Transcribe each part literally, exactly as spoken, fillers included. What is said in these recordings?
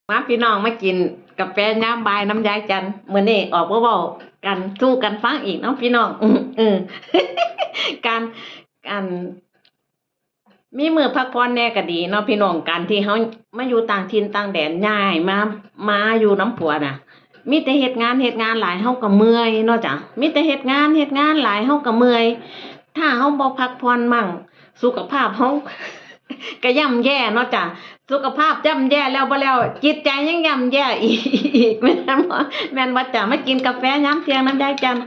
มาพี่น้องมากินกาแฟยามบ่ายนำยายจัน มื้อนี้ออกมาเว้ากันสู่กันฟังอีกเนาะพี่น้อง อื้อ อื้อ การ การ มีมื้อพักผ่อนแหน่ก็ดีเนาะพี่น้อง การที่เฮามาอยู่ต่างถิ่นต่างแดน ย้ายมา มาอยู่นำผัวน่ะ มีแต่เฮ็ดงาน เฮ็ดงานหลาย เฮาก็เมื่อยเนาะจ้ะ มีแต่เฮ็ดงาน เฮ็ดงานหลาย เฮาก็เมื่อย ถ้าเฮาบ่พักผ่อนมั่ง สุขภาพเฮา ก็ย่ำแย่เนาะจ้ะ สุขภาพย่ำแย่แล้วบ่แล้ว จิตใจยังย่ำแย่อีก แม่นบ่ แม่นบ่จ้ะ มากินกาแฟยามเที่ยงนำยายจัน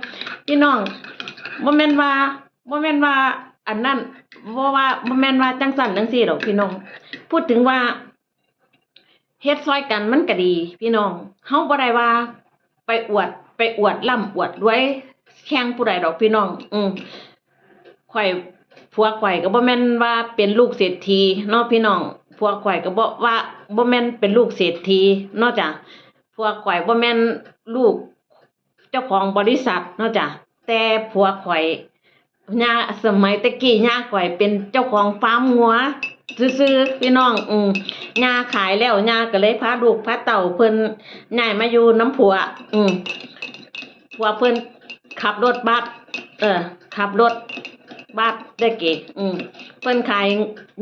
พี่น้อง บ่แม่นว่า บ่แม่นว่าอันนั้น บ่ว่า บ่แม่นว่าจั่งซั้นจั่งซี้ดอกพี่น้อง พูดถึงว่า เฮ็ดซ่อยกันมันก็ดี พี่น้อง เฮาบ่ได้ว่าไปอวด ไปอวดร่ำอวดรวยแข่งผู้ใดดอกพี่น้อง อืม ข้อย ผัวข้อยก็บ่แม่นว่าเป็นลูกเศรษฐีเนาะพี่น้อง ผัวข้อยก็บ่ว่า บ่แม่นเป็นลูกเศรษฐีเนาะจ้ะ ผัวข้อยบ่แม่นลูกเจ้าของบริษัทเนาะจ้ะ แต่ผัวข้อย ย่า สมัยแต่กี้ย่าข้อยเป็นเจ้าของฟาร์มงัวซื่อๆ พี่น้อง อืม ย่าขายแล้ว ย่าก็เลยพาลูกพาเต้าเพิ่นย้ายมาอยู่นำผัว อืม ผัวเพิ่นขับรถบัส เออ ขับรถบัสแต่กี้ อืม เพิ่นขาย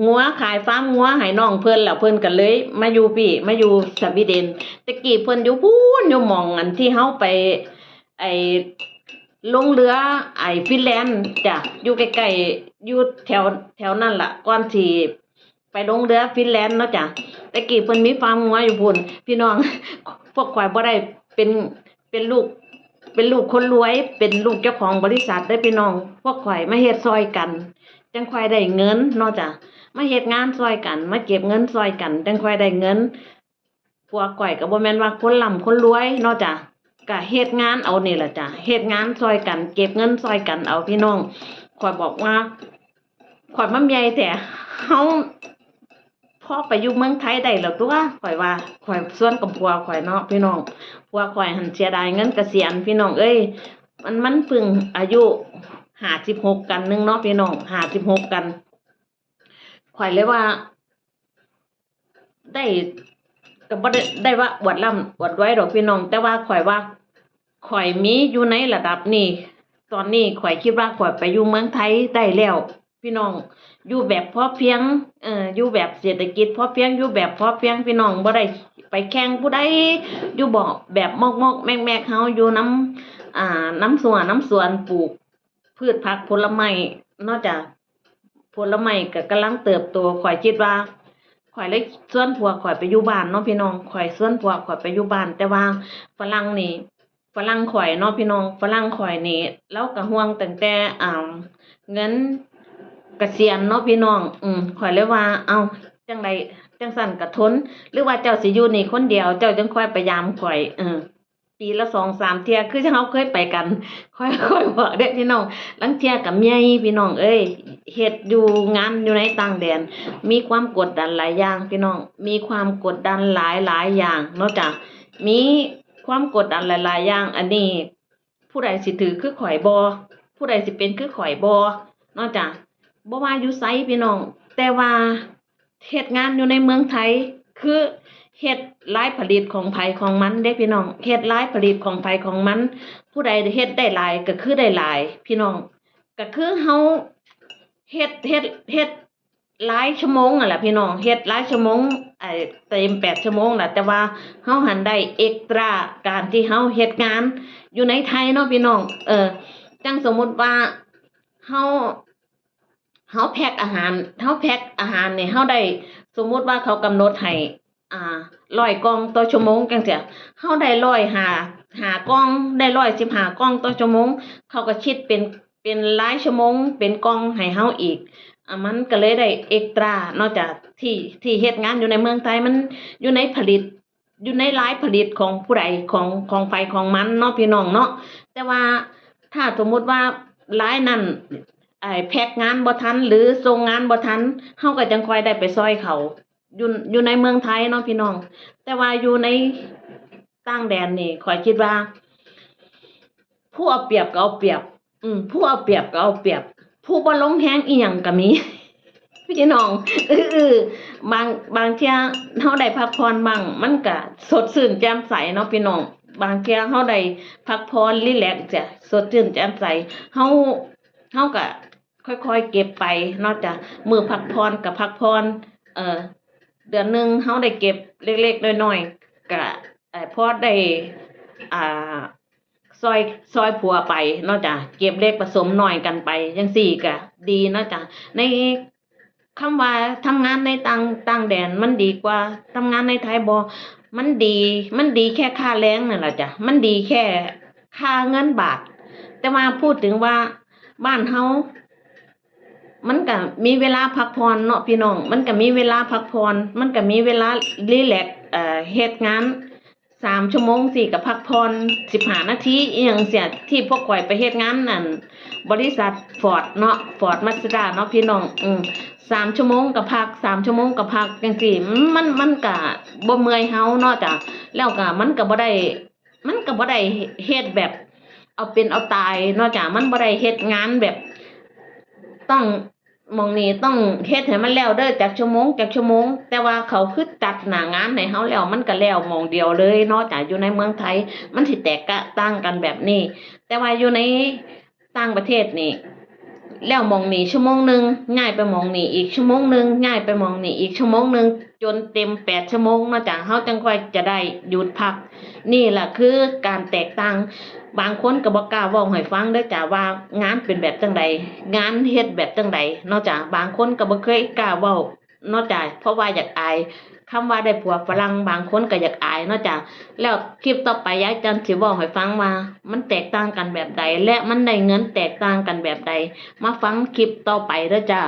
งัว ขายฟาร์มงัวให้น้องเพิ่น แล้วเพิ่นก็เลยมาอยู่พี้ มาอยู่สวีเดน แต่กี้เพิ่นอยู่พู้น อยู่หม่องอันที่เฮาไป ไอ้ ลงเรือ ไอ้ ฟินแลนด์จ้ะ อยู่ใกล้ๆ อยู่แถว แถวนั่นล่ะ ก่อนสิไปลงเรือฟินแลนด์เนาะจ้ะ แต่กี้เพิ่นมีฟาร์มงัวอยู่พู้น พี่น้อง พวกข้อยบ่ได้เป็น เป็นลูก เป็นลูกคนรวย เป็นลูกเจ้าของบริษัทเด้อพี่น้อง พวกข้อยมาเฮ็ดซ่อยกัน จั่งค่อยได้เงินเนาะจ้ะ มาเฮ็ดงานซ่อยกัน มาเก็บเงินซ่อยกัน จั่งค่อยได้เงิน ผัวข้อยก็บ่แม่นว่าคนร่ำคนรวยเนาะจ้ะ ก็เฮ็ดงานเอานี่ล่ะจ้ะ เฮ็ดงานซ่อยกัน เก็บเงินซ่อยกันเอาพี่น้อง ข้อยบอกว่า ข้อยมาเมื่อยแท้ เฮาพอไปอยู่เมืองไทยได้แล้วตั่ว ข้อยว่า ข้อยส่วนกับผัวข้อยเนาะพี่น้อง ผัวข้อยหั่นเสียดายเงินเกษียณพี่น้องเอ้ย มัน มันเพิ่งอายุห้าสิบหกกันหนึ่งเนาะพี่น้อง ห้าสิบหกกัน ข้อยเลยว่า ได้ ก็บ่ได้ ได้ว่าอวดร่ำอวดรวยดอกพี่น้อง แต่ว่าข้อยว่า ข้อยมีอยู่ในระดับนี้ ตอนนี้ข้อยคิดว่าข้อยไปอยู่เมืองไทยได้แล้ว พี่น้อง อยู่แบบพอเพียง เอ่อ อยู่แบบเศรษฐกิจพอเพียง อยู่แบบพอเพียงพี่น้อง บ่ได้ไปแข่งผู้ใด อยู่บ่แบบมอกๆแมกๆ เฮาอยู่นำ อ่า นำสวน นำสวนปลูก พืชผักผลไม้เนาะจ้ะ ผลไม้ก็กำลังเติบโต ข้อยคิดว่า ข้อยเลยชวนผัวข้อยไปอยู่บ้านเนาะพี่น้อง ข้อยชวนผัวข้อยไปอยู่บ้าน แต่ว่าฝรั่งนี่ ฝรั่งข้อยเนาะพี่น้อง ฝรั่งข้อยนี่ เลาก็ห่วงตั้งแต่ อ่า เงินเกษียณเนาะพี่น้อง อืม ข้อยเลยว่า เอ้า จั่งใด จั่งซั้นก็ทน หรือว่าเจ้าสิอยู่นี่คนเดียว เจ้าจั่งค่อยไปยามข้อย เออ ปีละสองสามเทื่อ คือจั่งเฮาเคยไปกัน ข้อย ข้อยบอกเด้อพี่น้อง ลางเทื่อก็เมื่อยพี่น้องเอ้ย เฮ็ดอยู่งานอยู่ในต่างแดน มีความกดดันหลายอย่างพี่น้อง มีความกดดันหลายหลายอย่างเนาะจ้ะ มีความกดดันหลายหลายอย่าง อันนี้ ผู้ใดสิถือคือข้อยบ่ ผู้ใดสิเป็นคือข้อยบ่เนาะจ้ะ บ่ว่าอยู่ไสพี่น้อง แต่ว่าเฮ็ดงานอยู่ในเมืองไทย คือเฮ็ดลายผลิตของไผของมันเด้พี่น้อง เฮ็ดลายผลิตของไผของมัน ผู้ใดเฮ็ดได้หลายก็คือได้หลายพี่น้อง ก็คือเฮาเฮ็ด เฮ็ด เฮ็ดหลายชั่วโมงนั่นแหละพี่น้อง เฮ็ดหลายชั่วโมง ไอ้ เต็มแปดชั่วโมงแหละ แต่ว่าเฮาหั้นได้เอกตร้า การที่เฮาเฮ็ดงานอยู่ในไทยเนาะพี่น้อง เออ จั่งสมมุติว่าเฮา เฮาแพ็คอาหาร เฮาแพ็คอาหารนี่ เฮาได้ สมมุติว่าเขากำหนดให้ อ่า ร้อยกล่องต่อชั่วโมงจั่งซี้ เฮาได้ร้อยห้า ห้ากล่อง ได้ร้อยสิบห้ากล่องต่อชั่วโมง เขาก็คิดเป็น เป็นรายชั่วโมง เป็นกล่องให้เฮาอีก อ่า มันก็เลยได้เอกตร้าเนาะจ้ะ ที่ ที่เฮ็ดงานอยู่ในเมืองไทย มันอยู่ในผลิต อยู่ในลายผลิตของผู้ใด ของ ของไผของมันเนาะพี่น้องเนาะ แต่ว่าถ้าสมมุติว่าลายนั้น ไอ้ แพ็คงานบ่ทัน หรือส่งงานบ่ทัน เฮาก็จั่งค่อยได้ไปซ่อยเขา อยู่ อยู่ในเมืองไทยเนาะพี่น้อง แต่ว่าอยู่ในต่างแดนนี่ ข้อยคิดว่า ผู้เอาเปรียบก็เอาเปรียบ อืม ผู้เอาเปรียบก็เอาเปรียบ ผู้บ่ลงแฮงอีหยังก็มี พี่น้อง เออ บาง บางเทื่อเฮาได้พักผ่อนบ้าง มันก็สดชื่นแจ่มใสเนาะพี่น้อง บางเทื่อเฮาได้พักผ่อนรีแลกซ์ จะสดชื่นแจ่มใส เฮา เฮาก็ค่อยๆเก็บไปเนาะจ้ะ มื้อพักผ่อนก็พักผ่อน เอ่อ เดือนหนึ่งเฮาได้เก็บเล็กๆน้อยๆ ก็ เอ่อ พอได้ อ่า ซอย ซอยผัวไปเนาะจ้ะ เก็บเล็กผสมน้อยกันไป จั่งซี้ก็ดีเนาะจ้ะ ในคำว่าทำงานในต่าง ต่างแดนมันดีกว่าทำงานในไทยบ่ มันดี มันดีแค่ค่าแรงนั่นล่ะจ้ะ มันดีแค่ค่าเงินบาท แต่ว่าพูดถึงว่าบ้านเฮา มันก็มีเวลาพักผ่อนเนาะพี่น้อง มันก็มีเวลาพักผ่อน มันก็มีเวลารีแลกซ์ เอ่อ เฮ็ดงานสามชั่วโมงสิก็พักผ่อนสิบห้านาที อีหยังเสีย ที่พวกข่อยไปเฮ็ดงานนั่น บริษัทฟอร์ดเนาะ ฟอร์ดมาสด้าเนาะพี่น้อง อืม สามชั่วโมงก็พัก สามชั่วโมงก็พัก จั่งซี้ มัน มันก็บ่เมื่อยเฮาเนาะจ้ะ แล้วก็มันก็บ่ได้ มันก็บ่ได้เฮ็ดแบบเอาเป็นเอาตายเนาะจ้ะ มันบ่ได้เฮ็ดงานแบบ ต้อง หม่องนี้ต้องเฮ็ดให้มันแล้วเด้อ จักชั่วโมง จักชั่วโมง แต่ว่าเขาคือจัดหน้างานให้เฮาแล้ว มันก็แล้วหม่องเดียวเลยเนาะจ้ะ อยู่ในเมืองไทย มันสิแตกต่างกันแบบนี้ แต่ว่าอยู่ในต่างประเทศนี่ แล้วหม่องนี้ชั่วโมงหนึ่ง ย้ายไปหม่องนี้อีกชั่วโมงหนึ่ง ย้ายไปหม่องนี้อีกชั่วโมงหนึ่ง จนเต็มแปดชั่วโมงเนาะจ้ะ เฮาจั่งค่อยจะได้หยุดพัก นี่ล่ะคือการแตกต่าง บางคนก็บ่กล้าเว้าให้ฟังเด้อจ้ะ ว่างานเป็นแบบจั่งใด งานเฮ็ดแบบจั่งใดเนาะจ้ะ บางคนก็บ่เคยกล้าเว้าเนาะจ้ะ เพราะว่าอยากอาย คำว่าได้ผัวฝรั่ง บางคนก็อยากอายเนาะจ้ะ แล้วคลิปต่อไปยายจันสิเว้าให้ฟังว่ามันแตกต่างกันแบบใด และมันได้เงินแตกต่างกันแบบใด มาฟังคลิปต่อไปเด้อจ้ะ